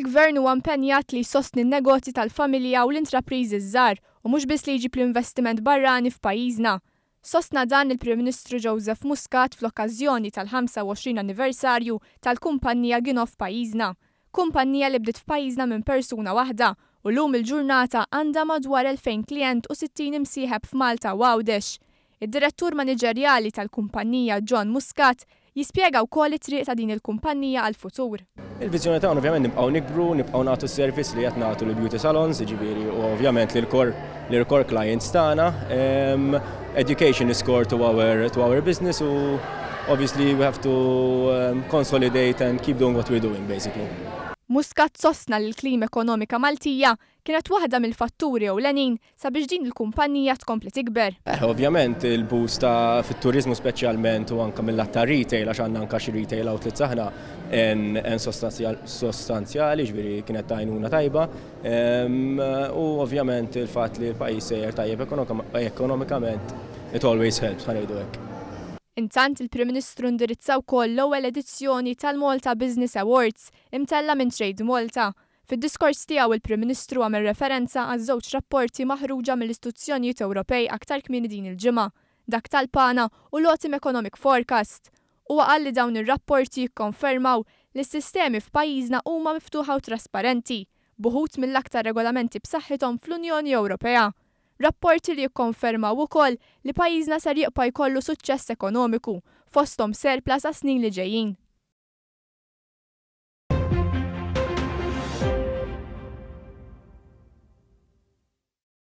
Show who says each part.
Speaker 1: Il-Gvern huwa impenjat li jsostni n-negozji tal-familja u l-intrapriżi ż-żgħar u mhux biss li jġib l-investiment barrani f'pajjiżna. Sostna dan il-Prim Ministru Joseph Muscat fl-okkażjoni tal-25 anniversarju tal-kumpanija Gino f'pajjiżna. Kumpanija li bdiet f'pajjiżna minn persuna waħda u llum il-ġurnata għandha madwar 2,000 klijent u 60 imsieħeb f'Malta u Għawdex. Id-Direttur Maniġerjali tal-kumpanija John Muscat jispjega wkoll it-triq ta' din il-kumpanija għall-futur.
Speaker 2: Il-viżjoni tagħna ovvjament nibqgħu nikbru, nibqgħu nagħtu s-servizz li qed nagħtu lill-beauty salons, jiġifieri u ovvjament lill-core lill-core clients tagħna. Education is core to our to our business u obviously we have to consolidate and keep doing what we're doing basically.
Speaker 1: Muscat sostna li l-klima ekonomika Maltija kienet waħda mill-fatturi ewlenin sabiex din il-kumpanija tkompli tikber.
Speaker 2: Eh, ovvjament il-boost ta' fit-turiżmu speċjalment u anke mill-lat ta' retail għax għandna anke xi retail outlets aħna en sostanzjali, ġifieri kienet ta' għajnuna tajba. U ovvjament il-fatt li l-pajjiż sejjer tajjeb ekonomikament it always helps ħa ngħidu hekk.
Speaker 1: Intant il-Prim Ministru indirizza wkoll l-ewwel edizzjoni tal-Malta Business Awards imtella' minn Trade Malta. Fid-diskors tiegħu il-Prim Ministru għamel referenza għaż-żewġ rapporti maħruġa mill-istituzzjonijiet Ewropej aktar kmieni din il-ġimgħa, dak tal-PANA u l-Autumn Economic Forecast. Huwa qal li dawn ir-rapporti jikkonfermaw li s-sistemi f'pajjiżna huma miftuħa u trasparenti, b'uħud mill-aktar regolamenti b'saħħithom fl-Unjoni Ewropea. Rapporti li jikkonfermaw ukoll li pajjiżna ser jibqa' jkollu suċċess ekonomiku, fosthom surplus għas-snin li ġejjin.